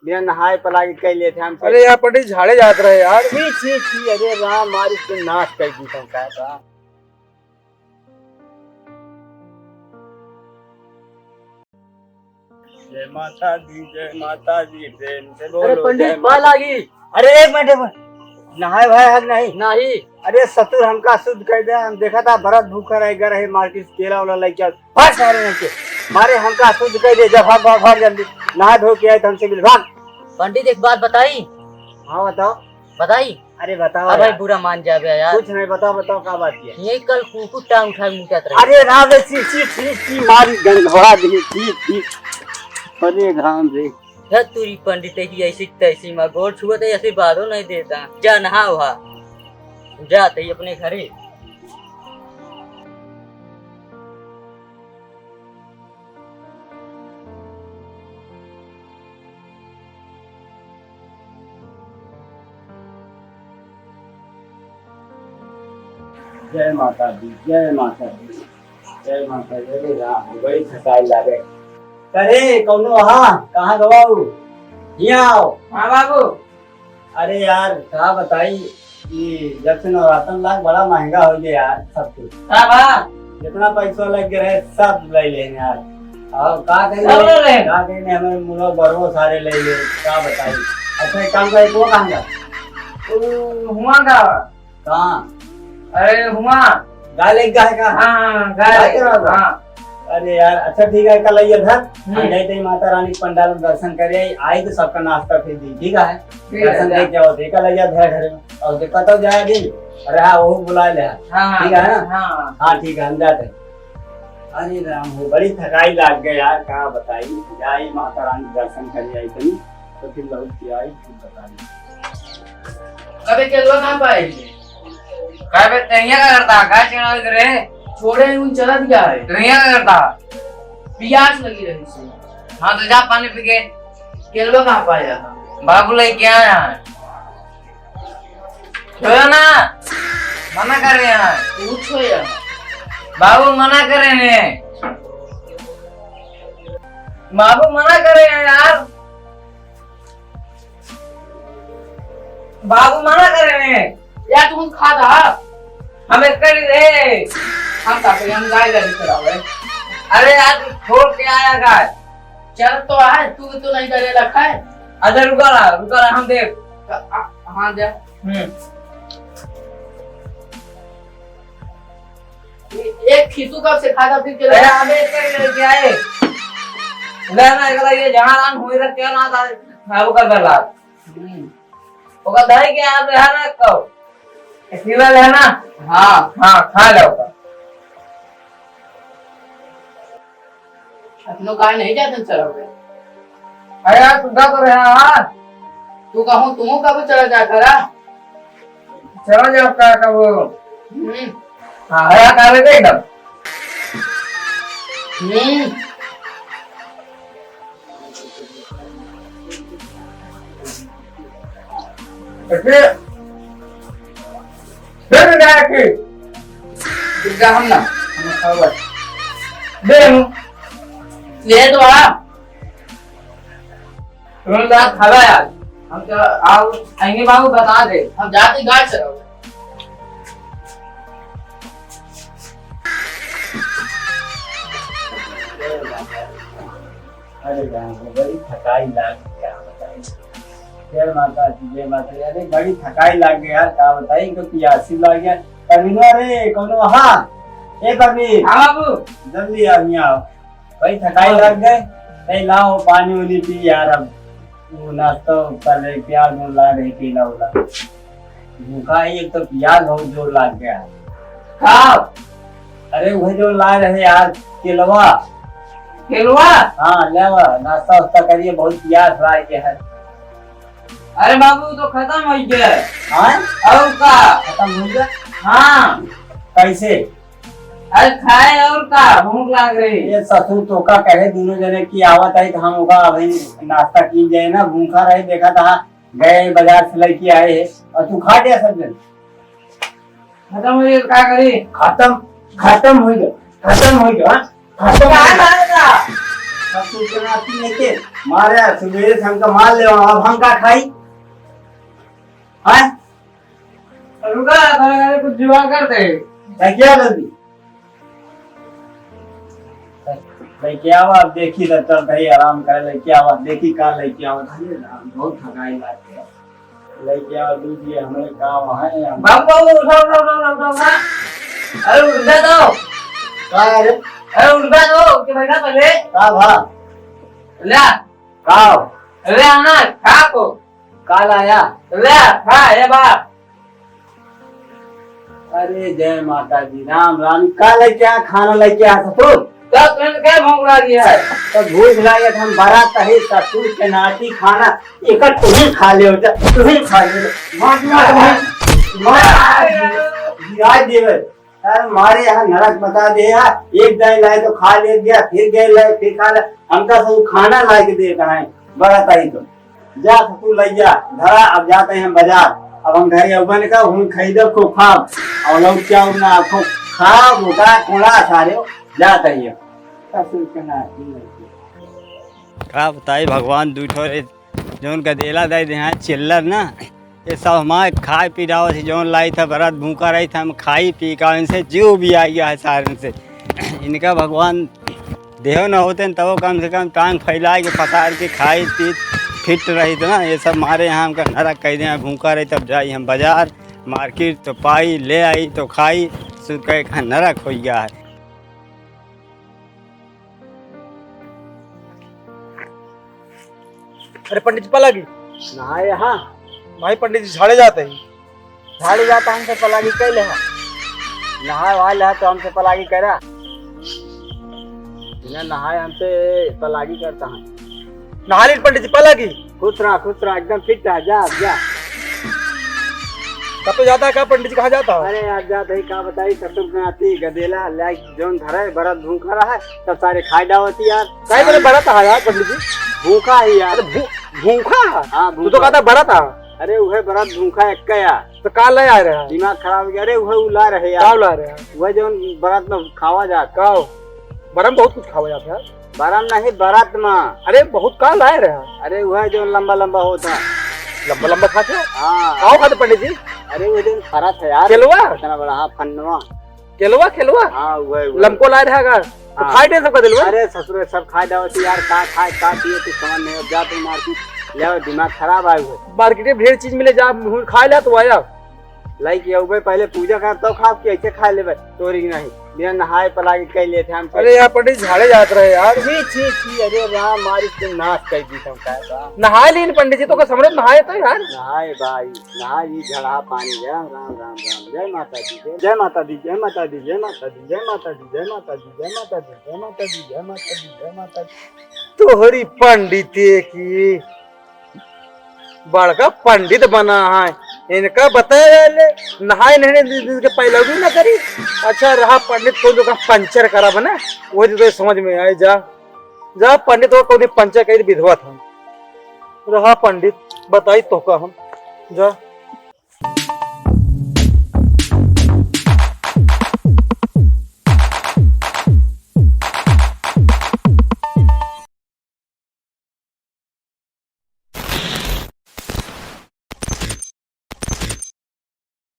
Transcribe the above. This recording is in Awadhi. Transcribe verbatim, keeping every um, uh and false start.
बिना नहाए पलागी कइ लेत हैं हमसे। अरे यार, पंडित झाड़े जात रहे यार। छी, छी, छी, अरे राम, मारी तो नाश कइ दी तुम, का, का? जय माता दी, जय माता दी, प्रेम से अरे बोलो, पंडित, जय माता। पाँय लागी। अरे एक मिनट, एक मिनट। नहाए भाई हक नहीं? नहीं। अरे ससुर, हमका शुद्ध कइ दे, हम देखा था बरत भूखा रहे, घर है मार्केट से केला वाला लेके आओ। भाग सारे यहाँ से। मारे हमका शुद्ध कइ दे, जा भाग, भाग, भाग जल्दी। नहा धो के आए तो हमसे मिल, भाग। पंडित, एक बात बताई? हाँ, बताओ। बताई? अरे बताओ अब भाई यार। बुरा मान जाबे यार। कुछ नहीं, बताओ, बताओ, का बात है? ये कल कुकुर टांग उठा के मुतत रहे। अरे राम रे, छी, छी, छी, छी, मारी गंधवा दे, छी, छी। अरे राम रे। हे तुरी पंडित की ऐसी तैसी माँ गोड़ छुअत है, आशीर्वादो नहीं देता। जा नहा वहा। जा तई अपने घरे। जय माता दी, जय माता दी, जय माता दी। अरे राम, बड़ी थकाई लागे। अरे कौनो, हाँ, कहाँ गवाऊ? हियाँ आओ। हाँ बाबू। अरे यार, का बताई, ई जब से नवरातन लाग, बड़ा महंगा होइ गया यार, सब कुछ। का बा? जितना पैसा लग गया है, सब ले लेने यार। और का कही सब ले लेने? का कही, हमारे मुलो बरवो सारे ले ले, का बताई। अच्छा, एक काम करे, वो कहाँ गया? तू हुआ का? कहाँ? अरे, हुआ। गाय लेके गया है का? हाँ, हाँ, गाय गाय लेके के रहा था। हाँ। अरे यार, अच्छा ठीक है, कल आइए घर। हम्म। हम जाते हैं माता रानी के पंडाल में दर्शन करे, आई तो सबका नाश्ता फिर दी, ठीक है? ठीक है, दर्शन जा। देख जाओ, देखा लग जाए घर, घर में। और देखा तो जाए दिन। अरे हाँ, वो बुला ले। हाँ, ठीक है ना? हाँ। हाँ, ठीक है, हम जाते हैं। अरे राम हो, बड़ी थकाई लाग गई यार, का बताई। जाई माता रानी के दर्शन करे आई तनी, तो फिर लौट के आई, फिर बताई। कबे केलवा कहाँ पाए? कबे तहिया का करता, का चढ़ावे के रे? छोड़े उन चला दिया है। तहिया का करता? पियास लगी रही से। हाँ, तो जा पानी पी के। केलवा कहाँ पाया? बाबू लेके आया है। छोड़ो ना, मना कर रहे हैं। पूछो यार। बाबू मना कर रहे हैं। बाबू मना कर रहे हैं यार। बाबू मना करे में। या तू खा दा। हम एक कर दे। हम का करी, हम गाय गाड़ी चलावे। अरे यार, तू छोड़ के आया गाय। चल तो है, तू तो नहीं डरे रखा है। अच्छा रुका रहा, रुका रहा, हम देख। आ, हाँ दे। हम्म। ए-, एक खीसू कब से खाता फिर के अरे, लगा? अबे, एक कर लेके आए। ले ना, एकला ये जहाँ रान होई रख के ना था, खाबो कर बेला। हम्म। ओका दही के आप रहा ना कहो। सीवा ले ना? हाँ। हाँ, खा ले ओका। अपनो काहे नहीं जाते चला गए? अरे यार, तू का करे, हाँ? तू कहूँ, तू कब चला जा करा? चला जाओ का कब? हम्म। हाँ, हरा काले दे एकदम। हम्म। ऐसे, फिर गाय की। दुर्गा हम ना, हम खाओ बस। दे हम। ले तो आ। तुम जा खावा यार। हम तो आओ, आएंगे बाबू, बता दे। हम जाते गाय चराओ। अरे राम, बड़ी थकाई लाग, क्या बताई। जय माता दी, जय माता दी। अरे बड़ी थकाई लाग गई यार, का बताई, इनको पियासी लाग गया। परवीनवा रे, कौनो वहाँ? ए परवीन। हाँ बाबू। जल्दी आ, यहाँ आओ। भाई थकाई हाँ। लग गए। नहीं लाओ पानी उनी पी यार, अब वो नाश्ता पहले प्याज में ला रहे, केला उला। भूखा है, एक तो पियास बहुत जोर लाग गया है। का? अरे वही जो ला रहे यार, केलवा। केलवा? हाँ, ले आवा, नाश्ता वास्ता करिए, बहुत पियास लाग गया है। अरे बाबू, तो खत्म हो गया। हाँ? और का? खत्म हो गया? हाँ। कैसे? अरे खाए और का, भूख लाग रही। ये ससुर तो का कहे, दोनों जने की आवत है तो हम ओका अभी नाश्ता की जाए ना, भूखा रहे, देखा था गए बाजार से लेके आए हैं और तू खा गया सब जन। खत्म हो गया, का करी? खत्म, खत्म हो गया, खत्म हो गया, हाँ? खत्म हो का गया। खाएगा? ससुर के नाती नहीं के मारे, सुबेरे से हमका मार ले, अब हम का खाई? हैं? रुका, थोड़ा घरे कुछ जुगाड़ कर दे। क्या जल्दी? लइके आवा, अब देखी, तब तक भाई आराम करे, लइके आवा, देखी का लइके आवा। अरे राम, बहुत थकाई लागती है। लइके आवा, दूध ये हमरे गाँव है, हम बाबू, बाबू, उठा, उठा। अरे उठ जा तो। का रे? अरे उठ जा तो, के बैठा पहले। का भा? ले। का? ले आना, खा को। का लाया? ले, खा, ए बाप। अरे जय माता दी, राम राम। का लइके आ, खाना लइके आ ससुर? तब तुमने क्या भौंकला दिया है? तो भूख लागे, हम बरात ही ससुर के नाती खाना, एकर तुही खा ले, तुही खा ले। मार, मार, मार, मार। गिरा देवे। यार मारे यहाँ नरक बता दे यार, एक दाई लाए तो खा ले गया, फिर गए लाए, फिर खा ले। हमका सब खाना ला के देता है, बरात ही तो। जा ससुर लइया, धरा, अब जाते हैं हम बाजार। अब हम घरे अउबन का, हूँ खरीदब, खूब खाब। और लोग क्या उड़ना, खूब खाब, उड़ा, कोड़ा सारे, जाते ही हम। ससुर के नाती लइके। का बताई भगवान, दू ठो रे, जौन गदेला दे दे हैं, चिल्लर ना, ये सब हमारे खाए पी डावत ही, जौन लाई था बरात भूखा रही था, हम खाई पी का इनसे जीव भी आ गया है सारन से। इनका भगवान देहो न होते न तबो कम से कम टांग फैलाए के पसार के खाई पी फिट रही तो ना, ये सब मारे यहाँ हमका नरक कह दे, भूखा रही तब जाई हम बाजार, मार्केट तो पाई, ले आई तो खाई, सुन के यहाँ नरक हो गया है। अरे पंडित जी, पलागी। नहाए हाँ। भाई पंडित जी झाड़े जाते ही। झाड़े जाता हमसे पलागी कैले है। नहाए वाले है तो हमसे पलागी करा। बिना नहाए हमसे पलागी करता है। नहा ली पंडित जी, पलागी। खुश रहा, खुश रहा, एकदम फिट रहा, जा, जा। कब तो जाता है, कहाँ पंडित जी, कहाँ जाता है? अरे यार, जात ही का बताई, ससुर के नाती गदेला लाइक जौन धरे, बरत भूखा रहा है, सब सारे खाए डावती यार। काहे बोले बरत है यार पंडित जी? भूखा ही यार। अरे भू-, भूखा? हाँ, तू तो भूखा। कहता बरत है। अरे उहे बरत भूखा एक का यार। तो का ले आ रहे हैं? दिमाग खराब हो गया। अरे उहे उ ला रहे यार। का ला रहे हैं? वह जौन बरत में खावा जात। का हो? बरत में बहुत कुछ खावा जाता है। बरम नहीं, बरत मा। अरे, बहुत का लाए रहा। अरे, वह जो लंबा लंबा होता। लंबा लंबा खाते? हाँ। का खाते पंडित जी? अरे, वो जो फरत है यार। केलवा? इतना बड़ा, हाँ, फन्नवा। केलवा, केलवा? हाँ, वह, वह। लमको लाए रहा का? तो हाँ। खाए दे सबका दिलवा? अरे, ससुर, सब खाए डावती यार, का खाए, का पिए, कुछ समझ नहीं, अब जा तू मार्केट, ले आओ, दिमाग खराब आए हुए। मार्केट में ढेर चीज मिले, जा, खाए ला, तू आया। लाइक ये उबे पहले पूजा कर, तो खाब कि ऐसे खा लेबे, तोरी की नहीं। बिना नहाए पलागी कह लेते हम। अरे यार, पंडित झाड़े जात रहे यार। छी, छी, छी, अरे राम, मारी के नाश कर दी तुम, का बा? नहाए लीन पंडित जी, तो का समझ नहाए तो यार। नहाए भाई, नहाए, ये झड़ा पानी। राम, राम, राम, राम। जय माता दी, जय, जय माता दी, जय माता दी, जय माता दी, जय माता दी, जय माता दी, जय माता दी, जय माता दी, जय माता दी, जय माता दी। तोहरी पंडिते की बड़का पंडित बना है, इनका बताए ले, नहाए नहाए दिन, दिन के पैलवी ना करी। अच्छा रहा पंडित, तो जो का पंचर करा बना, वो तो समझ में आए। जा, जा पंडित, वो कौन पंचर करी विधवा था। रहा पंडित, बताई तो का हम, जा।